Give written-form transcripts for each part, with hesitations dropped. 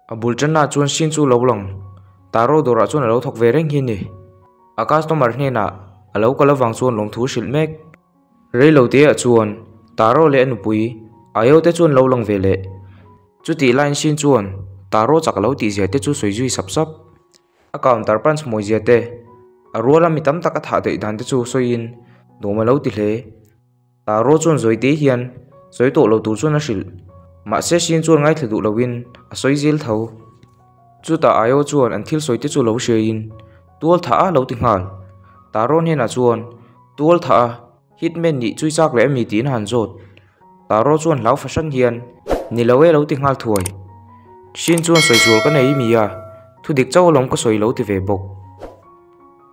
A bul tanna chuan Shin chu lo lang Taro dawrah chuan a lo thawk ve reng hi a ni. A customer hnenah a lo kal avang chuan lawmthu hrilh mek. Reilo te ah chuan Taro leh a nupui Ayo te chuan lo lang ve leh. Chutih laiin Shin chuan Taro chak lo tih zia te chu sawi zui sap sap. A counter punch mawi zia te, a ruala mi tam tak a thah daih dan te chu sawiin nuam a lo ti hle. Taro chuan zawi te hian sawi tawh lo tur chuan a hrilh. Mahse Shin chuan ngaithla duh loin a sawi zil tho. Chutah Ayo chuan an thil sawi te chu lo hriaiin tual thah a lo ti nghal. Taro hnenah chuan tual thah a hitman nih chui chak leh a mi tiin a han zawt. Taro chuan hlau fahran hian ni lo e lo ti nghal thuai. Shin chuan sawi sual ka nei mi a, thu dik chauh alawm ka sawi lo ti ve bawk.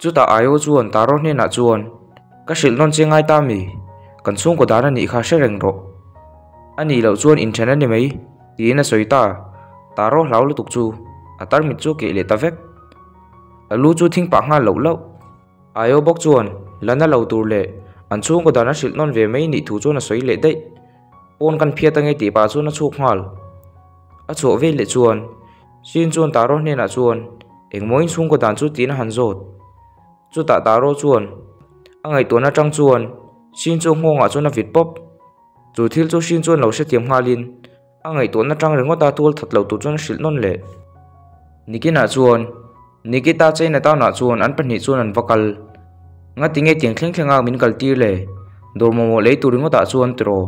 Chutah Ayo chuan Taro hnenah chuan ka hrilh nawn che ngai ta mi, kan chhungkaw dan a nih kha hre reng rawh. A nih loh chuan inthen a ni mai tiin a sawi ta. Taro hlau lutuk chu a tarmit chu keh leh ta vek. A lu chu thing pah nghal loh loh. Ayo bawk chuan la na lo tur leh an chhungkaw dan a hrilh nawn ve mai nih thu chuan a sawi leh daih. Pawn kan phiat ange tih pah chuan a chhuk nghal. A chhuah vel leh chuan Shin chuan Taro hnenah chuan engmaw in chhungkaw dan chu tiin a han zawt. Chutah Taro chuan a ngaihtuahna atang chuan Shin chu nghawngah chuan a vit pawp. Chu thil chu Shin chuan lo hrethiam nghalin A ngaihtuahna tang ringawt a tual that lo tur chuan a hrilh nawn leh. Nikinah chuan Nikita China town ah chuan an pahnih chuan an va kal. Ngati nge tiang thleng thleng a min kal tir le? Dawr mamawh lei tur ringawt ah chuan tiraw?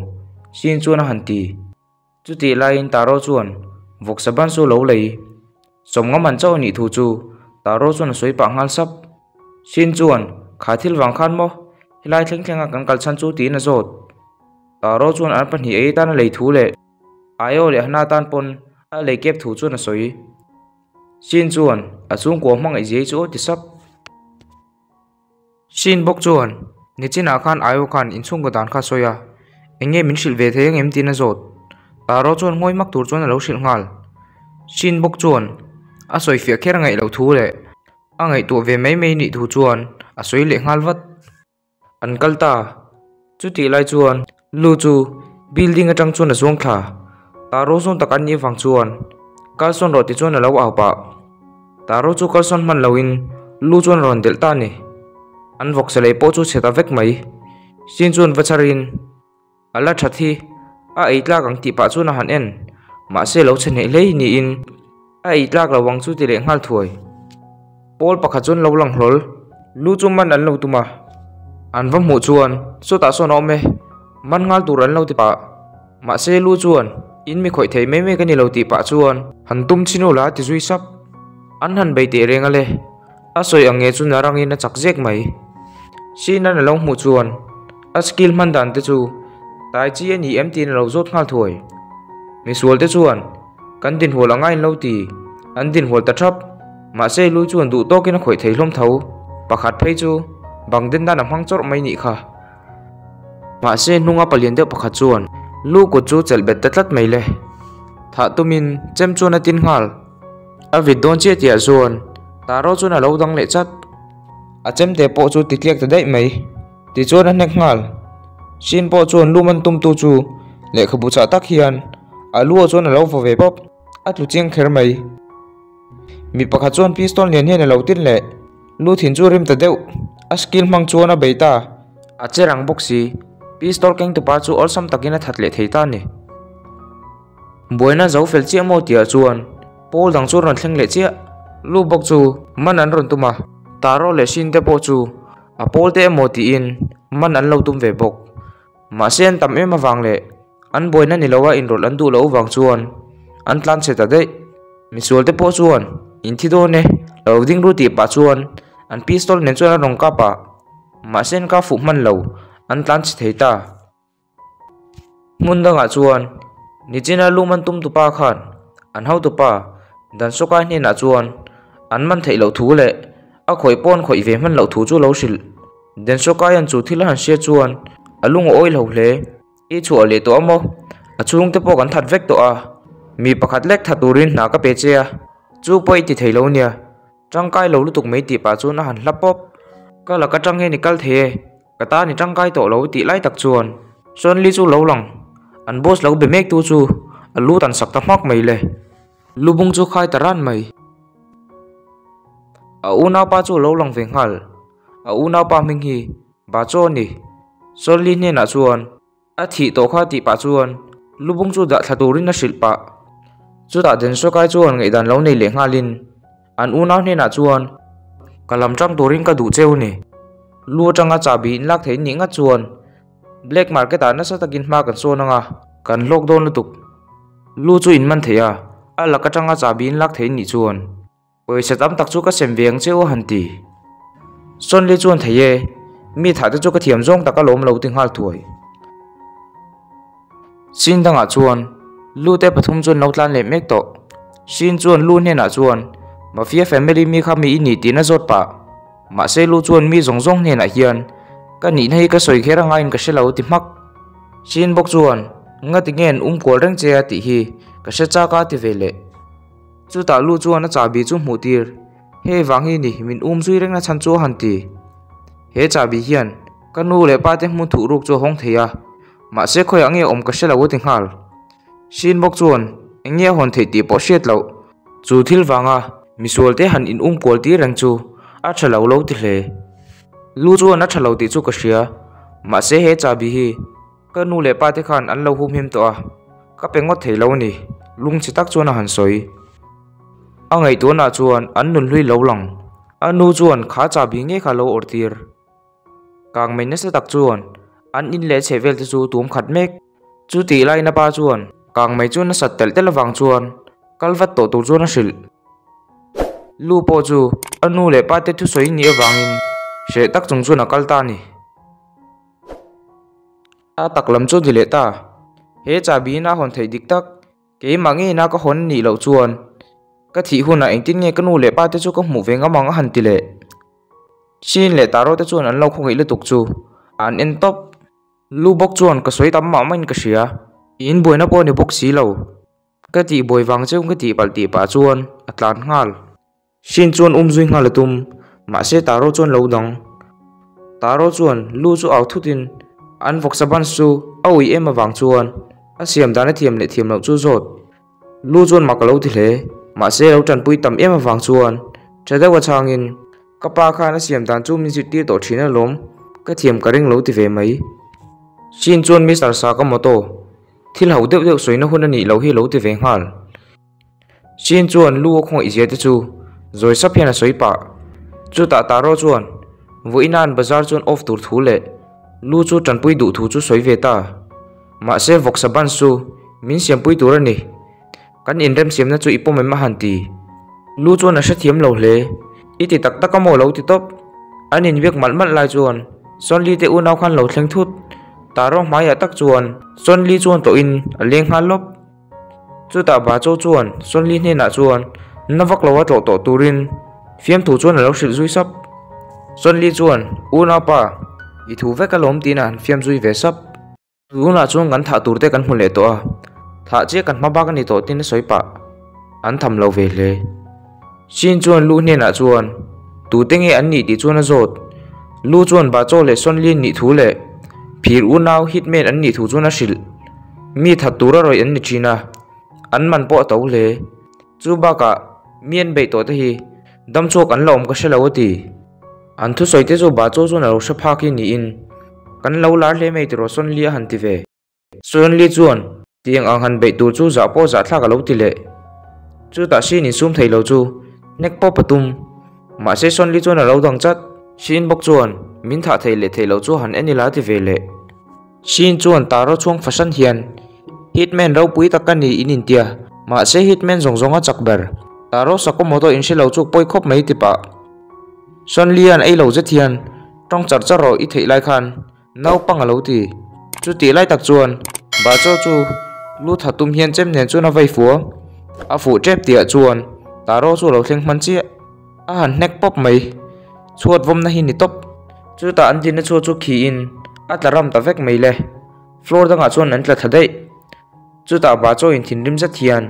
Sin chuan a han ti. Chutih laiin Taro chuan vawksa ban chu lo lei. Sawmnga man chauh a nih thu chu Taro chuan a sawi pah nghal sap. Sin chuan kha thil vang khan maw helai thleng thleng a kan kal chhan chu tiin a zawt. Taro chuan an pahnih ei tan a lei thu leh Aio leh Hana tan pawn a lei kep thu chuan a sawi. Shin chuan a chhungkua hmangaih zia hi chu aw ti sap. Shin bawk chuan nichinah khan Aio khan inchhungkaw dan kha a sawi a, eng nge min hrilh ve thei ang em tiin a zawt. Taro chuan ngawi hmak tur chuan a lo hrilh nghal. Shin bawk chuan a sawi fiah kher ngaih loh thu leh a ngaihtuah ve mai mai nih thu chuan a sawi leh nghal vat. An kal ta. Chutih lai chuan Lu chu building atang chuan a zuang thla. Taro zawn tak an nih avang chuan kalsawn rawh ti chuan a lo au pah. Taro chu kalsawn hman loin Lu chuan a rawn delh ta a ni. An vawksa lei pawh chu chhe ta vek mai. Sin chuan va chharin a la that hi a ei tlak ang tih pah chuan a han en. Mahse lo chhe hneih hlei niin a ei tlak lo ang chu ti leh nghal thuai. Pawl pakhat chuan lo lang hlawl lu chu man an lo tum a, an va hmuh chuan sawtah sawn a awm e, man nghal tur an lo ti pah. Mahse lu chuan in mi khawih thei mai mai ka ni lo tih pah chuan han tum chhin ula a ti zui sap. An han bei teh reng a le, a sawi ang nge chu narangin a chak zek mai. Sinan a lo hmuh chuan a skill hman dan te chu tai chi a ni em tiin a lo zawt nghal thuai. Misual te chuan kan dinhual anga in lo ti, an dinhual ta thap. Mahse lui chuan duh tawkin a khawih thei hlawm tho. Pakhat phei chu bang den dan a hmang chawrh mai nih kha. Mahse hnunga palian deuh pakhat chuan lu kut chu chelh bet ta tlat mai le. Thah tumin chem chuan a tin nghal. A vit dawn chiah tihah chuan Taro chuan a lo dang leh chat. A chemte pawh chu ti tliak ta daih mai. Tichuan a hnek nghal. Shin pawh chuan lu man tumtu chu lehkhabu chah tak hian a lu ah chuan a lo vaw ve pawp. A tlu chiang kher mai. Mi pakhat chuan pistol lian hian a lo tin leh. Lu thin chu rim ta deuh. A skill hmang chuan a bei ta. A che rang bawk si. Pistol keng tupa chu awlsam takin a that leh thei ta a ni. Buaina zo fel chiah maw tihah chuan pawl dang chu a rawn thleng leh chiah. Lu bawk chu man an rawn tum a, Taro leh Shin te pawh chu a pawl te emaw tiin man an lo tum ve bawk. Mahse an tam em avang leh an buaina ni loa inrawlh an duh loh vang chuan an tlan chhe ta daih. Misual te pawh chuan in thi dawn e, lo ding ru tih pah chuan an pistol nen chuan an rawn kap a, mahse an kap fuh hman lo, an tlan chhe thei ta. Hmun dangah chuan Nichina lu man tum tupa khan an hotupa Dansokai hnenah chuan an man theih loh thu leh a khawih pawn khawih ve hman loh thu chu lo hrilh. Dansokaia'n chu thil a han hria chuan a lung a awi lo hle. I chhuah leh tawh a maw? A chhungte pawh kan that vek tawh a, mi pakhat lek tha turin hna ka pe che a, chu pawh i ti thei lo nia. Tangkai lo lutuk mai tih pah chuan a han hla pawp. Ka laka tang hian i kal thei e. Ka tan i tangkai tawh lo tih lai tak chuan Sonli chu lo lang, an boss lo be mek tu chu a lu tan sak ta hmak mai le. Lubung chu khai ta ran mai. A unaupa chu a lo lang ve nghal. A unaupa hming hi Bacho a ni. Sonli hnenah chuan a thih tawh kha tih pah chuan lubung chu dah thla turin a hrilh pah. Chutah Densokai chuan ngaihdan lo nei leh nghalin an unau hnenah chuan ka lam tang turin ka duh cheu ni. Lu atanga chahbi inlak theih nih ngat chuan Black market ah nasa takin hma kan sawn anga kan hlawk dawn lutuk. Lu chu in man thei a, a lak atanga chahbi in lak theih nih chuan pawisa tam tak chu ka sem ve ang che u a han ti. Sonli chuan thei e, mi thah te chu ka thiam zawng tak alawm lo ti nghal thuai. Sin dangah chuan Lu te pathum chuan lo tlan leh mek tawh. Sin chuan Lu hnenah chuan Mafia family mi kha mi i nih tihna zawt pah. Mahse Lu chuan mi zawng zawng hnenah hian ka nihna hi ka sawi kher a ngaiin ka hre lo ti hmak. Sin bawk chuan ngati nge an um kual reng che a tih hi ka hre chak a ti ve leh. Chutah Lu chuan a chahbi chu hmuh tir. Hei vang hi ni min um zui reng na chhan chu a han ti. He chahbi hian ka nu leh pa te hmun thuh ruk chu a hawng thei a. Mahse khawiah nge awm ka hre lo a ti nghal. Sin bawk chuan eng nge a hawn theih tih pawh hriat loh. Chu thil vanga misual te han in um kual tir reng chu a tha lo lo ti hle. Lu chuan a tha lo tih chu ka hria. Mahse he chahbi hi ka nu leh pa te khan an lo humhim tawh a, ka pe ngawt thei lo a ni, lungchhe tak chuan a han sawi. A ngaihtuahna chuan an nun hlui lo lang. A nu chuan kha chahbi ngei kha a lo awrh tir. Kang mai nasa tak chuan an in leh chheh vel te chu tum khat mek. Chu tih laiin a pa chuan kang mai chu nasat telh telh avang chuan kal vat tawh tur chuan a hrilh. Lu pawh chu a nu leh pa te thusawi nih avangin hreh tak chung chuan a kal ta a ni. A tak lam chu a ni leh ta. He chahbi in a hawn theih dik tak. Keimah ngeina ka hawn nih loh chuan ka thih hunah engtin nge ka nu leh pa te chu ka hmuh ve ngam ang a han ti leh. Chin leh Taro te chuan an lo khawngaih lutuk chu an en tawp. Lu bawk chuan ka sawi tam mah maiin ka hria. In buaina pawh a ni bawk si lo. Ka tih buai vang cheu ka tih palh tih pah chuan a tlan nghal. Shin chuan um zui nghal a tum, mahse Taro chuan lo dang. Taro chuan lu chu au thutin an vawksa ban chu a ui em avang chuan a siam dan a thiam leh thiam loh chu zawt. Lu chuan mak a lo ti hle, mahse lo tanpui tam em avang chuan tha deuh a chhangin ka pa khan a siam dan chu min zirtir tawh thin alawm, ka thiam ka ring lo ti ve mai. Shin chuan Mister Sakamoto thil ho deuh deuh sawina hun a nih loh hi lo ti ve nghal. Chin chuan lu a khawngaih zia te chu zawi sap hian a sawi pah. Chutah Taro chuan vawiina'n bazar chuan off tur thu leh lu chu tanpui duh thu chu sawi ve ta. Mahse vawksa ban chu min siampui tur a ni. Kan inremsiamna chu i pawm em a han ti. Lu chuan a hrethiam lo hle. I ti tak tak a maw lo ti tawp. An inbiak malh malh lai chuan Sonli te unau khan lo thleng thut. Taro hmaiah tak chuan Sonli chuan tawhin a leng nghal lawp. Chutah Bacho chuan Sonli hnenah chuan na vak lo a tlawh tawh turin fiamthu chuan a lo hrilh zui sap. Sonli chuan, Unaupa, i thu vek alawm tiin a han fiam zui ve sap. Tunah chuan kan thah tur te kan hmu leh tawh a, thah chiah kan hma bak a ni tawh tiin a sawi pah. An tham lo ve hle. Shin chuan Lu hnenah chuan, Tute nge an nih tih chuan a zawt. Lu chuan Bacho leh Sonli an nih thu leh phir unau hitman an nih thu chuan a hrilh. Mi that tura rawih an ni thin a, an man pawh a to hle. Chu bakah mi an beih tawh te hi damchhuak an la awm ka hre lo a ti. An thusawi te chu Bacho chuan a lo hre phak hi niin, Kan lo lar hle mai tiraw Sonli a han ti ve. Sonli chuan tiang ang han beih tur chu zah pawh zah thlak a lo ti leh. Chutah Shin insum thei lo chu hnek pawp a tum. Mahse Sonli chuan a lo dang chat. Shin bawk chuan min thah theih leh theih loh chu han en ila a ti ve leh. Shin chuan Taro chhuang fahran hian Hitman ropui tak ka ni in intia. Mahse Hitman zawng zawng a chak ber. Taro Sakamoto in hre lo chu pawi khawp mai ti pah. Sonli an ei lo zet hian tawng char char rawh i theih lai khan Naupang a lo ti. Chutih lai tak chuan Bacho chu lu tha tum hian chem nen chuan a vei fuh a, a fuh tep tihah chuan Taro chu a lo thleng hman chiah. A han hnek pawp mai. Chhuat vawmna hi ni tawp. Chutah an dinna chhuat chu khiin a tla ram ta vek mai le. Floor dangah chuan an tla thla daih. Chutah Bacho in thinrim zet hian,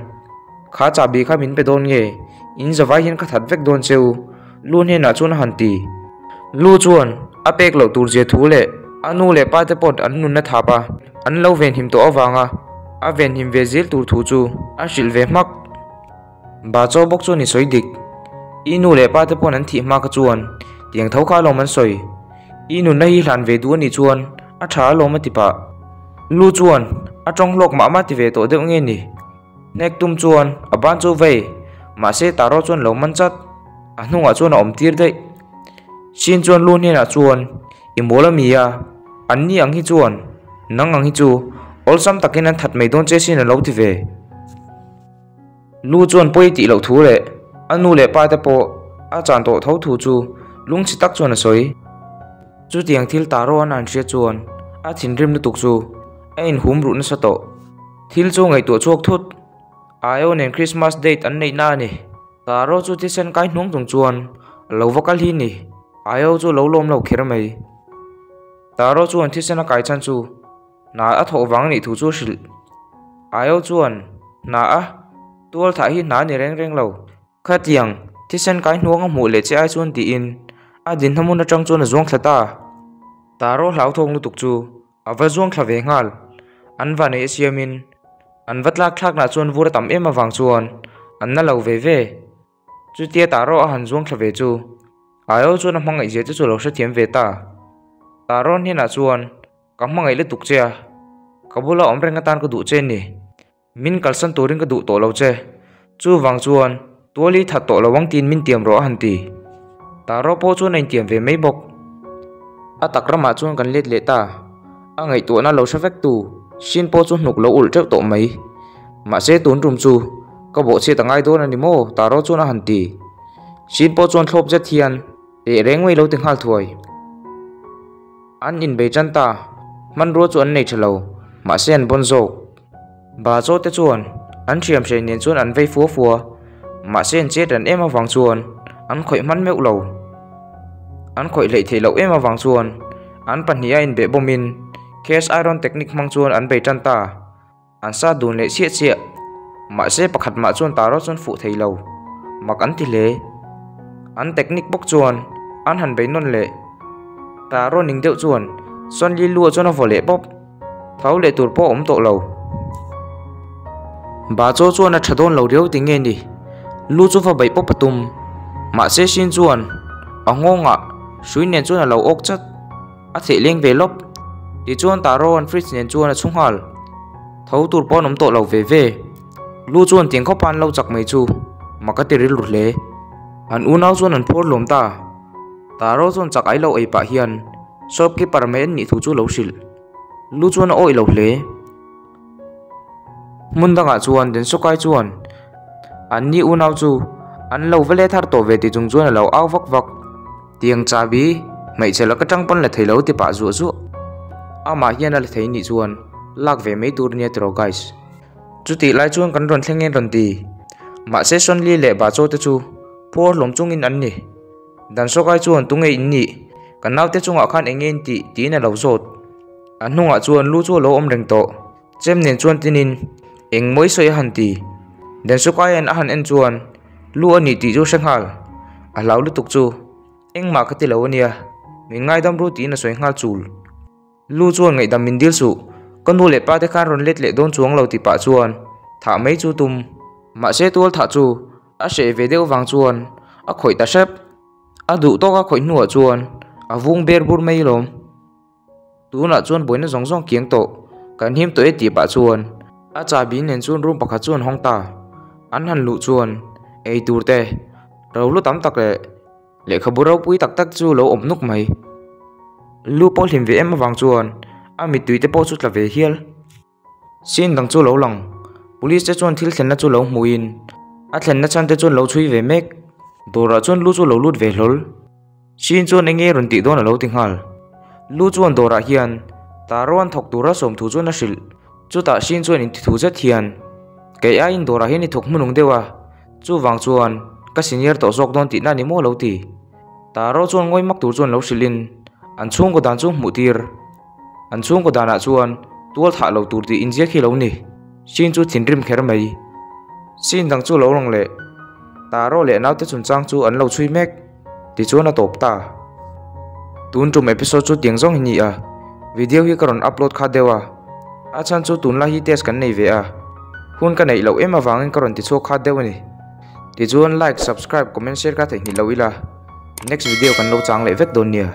Kha chahbi kha min pe dawn nge? In zavai hian ka that vek dawn che u, Lu hnenah chuan a han ti. Lu chuan a pek loh tur zia thu leh a nu leh pa te pawh an nunna thap a, an lo venhim tawh avanga a venhim ve zel tur thu chu a hrilh ve hmak. Ba chaw bawk chuan i sawi dik. I nu leh pa te pawn an thih hma kha chuan tiang tho kha alawm an sawi. I nunna hi hlan ve duh a nih chuan a tha alawm a ti pah. Lu chuan a tawng hlawk mah mah ti ve tawh deuh nge ni. Hnek tum chuan a ban chu vei, mahse Taro chuan lo man chat. A hnungah chuan a awm tir daih. Shin chuan lu hnenah chuan I mawl a mi a, an ni ang hi chuan nang ang hi chu awlsam takin an that mai dawn che sin a lo ti ve. Lu chuan pawi tih loh thu leh a nu leh pa te pawh a chan tawh tho thu chu lungchhi tak chuan a sawi. Chutiang thil Taro an an hriat chuan a thinrim lutuk chu a inhum ruh nasa tawh. Thil chu ngaihtuah chhuak thut. Aio nen Christmas date an neihna a ni. Taro chu thisen kai hnuang chung chuan a lo va kal hi ni. Aio chu lo lawm lo kher mai. Taro chuan thisen a kai chhan chu hna a thawh vang anih thu chu a hrilh. Aio chuan hna a tual thah hi hna a ni reng reng lo. Khatiang thisen kai hnuang a hmuh leh che ai chuan tiin a dinhna hmun atang chuan a zuang thla ta. Taro hlauthawng lutuk chu A va zuang thla ve nghal. An va neih siamin an va tlak thlaknah chuan vur a tam em avang chuan an na lo ve ve. Chutia Taro a han zuang thla ve chu Aio chuan a hmangaih zia te chu a lo hrethiam ve ta. Taro hnenah chuan ka hmangaih lutuk che a, ka bula awm reng atan ka duh che ni. Min kalsan turin ka duh tawh lo che. Chuvang chuan tual hi that tawh lo ang tiin min tiam rawh a han ti. Taro pawh chuan a intiam ve mai bawk. A tak ramah chuan kan let leh ta. A ngaihtuahna lo hre vek tu Shin pawh chu hnuk lo ulh teuh tawh mai. Mahse tun tum chu ka bawhchhiat a ngai dawn a ni maw Taro chuan a han ti. Shin pawh chuan thlawp zet hian teh reng mai lo ti nghal thuai. An inbei tan ta. Hmanrua chu an nei tha lo, mahse an bawn zawk. Ba chaw te chuan an thiam hrei nen chuan an vei fua fua, mahse an chet ran em avang chuan an khawih hman meuh lo. An khawih hleih theih loh em avang chuan an pahnih a inbeh bawmin cast iron technique hmang chuan an bei tan ta. An sa dun leh chiah chiah, mahse pakhat mah chuan taro chuan fuh thei lo, mak an ti hle. An technique bawk chuan an han bei nawn leh. Taro ning deuh chuan Sonli lu ah chuan a vaw leh pawp. Tho leh tur pawh a awm tawh lo. Ba chaw chuan a tha dawn lo riau ti nge ni? Lu chu va beih pawp a tum. Mahse Shin chuan a nghawngah hrui nen chuan a lo awk chat. A theh leng ve lawp. Tichuan Taro an fridge nen chuan a chhu nghal. Tho tur pawh an awm tawh lo ve ve. Lu chuan tiang khawpa an lo chak mai chu mak a ti rilru hle. An unau chuan an phur hlawm ta. Taro chuan chak ai lo ei pah hian shopkeeper mai an nih thu chu lo hrilh. Lu chuan a awih lo hle. Hmun dangah chuan Densokai chuan an ni unau chu an lo va let har tawh ve ti chung chuan a lo au vak vak. Tiang chahbi hmeichhe laka tang pawn la thei lo ti pah zuah zuah. Amah hian a la thei nih chuan lak ve mai tur nia tiraw guys. Chutih lai chuan kan rawn thleng en rawn ti. Mahse Sonli leh Bachaw te chu phuar hlawm chungin an ni. Dansokai chuan tunge in nih? Kan naute chungah khan eng nge in tih? tiin a lo zawt. A hnungah chuan lu chu a lo awm reng tawh. Chem nen chuan tinin eng mawi sawi a han ti. Dansukaia'n a han en chuan lu a nih tih chu hre nghal. A hlau lutuk chu engmah ka ti lo a nia, min ngaidam ru tiin a sawi nghal chul. Lu chuan ngaihdam min dil suh, ka nu leh pa te khan rawn let leh dawn chuang lo tih pah chuan thah mai chu tum. Mahse tual thah chu a hreh ve deuh vang chuan a khawih ta hrep. A duh tawk a khawih hnuah chuan a vung ber bur mai lawm. Tunah chuan buaina zawng zawng kiang tawh kan him tawh e tih pah chuan a chahbi nen chuan room pakhat chu an hawng ta. An han luh chuan ei tur te rohlu tam tak leh lehkhabu ropui tak tak chu lo awm nuk mai. Lu pawh hlim ve em avang chuan a mittui te pawh chu tla ve hial. Scene dang chu lo lang. Police te chuan thil thlenna chu lo hmuhin a thlenna chhan te chuan lo chhui ve mek. Dawrah chuan lu chu lo lut ve hlawl. Scene chuan eng nge rawn tih dawn a lo ti nghal. Lu chuan dawrah hian Taro an thawk tura sawmthu chuan a hrilh. Chutah Scene chuan intithu zet hian kei aiin dawrah hian i thawk hmunung deuh a, chuvang chuan ka senior tawh zawk dawn tihna a ni maw lo ti. Taro chuan ngawi mak tur chuan lo hrilhin an chhungkaw dan chu hmuh tir. An chhungkaw danah chuan tual thah lo tur tih inziak hi lo ni. Sin chu thinrim kher mai. Sin dang chu lo lang leh Taro leh naute chungchang chu an lo chhui mek tichuan a tawp ta. Tun tum episode chu tiang zawng hi ni a, video hi ka rawn upload kha deuh a, a chhan chu tunlai hi test kan nei ve a, hun ka neih loh em avangin ka rawn tichhuak kha deuh a ni. Tichuan like, subscribe, comment, share kha theihnghilh lo ila. Next video kan lo chang leh vek dawn nia.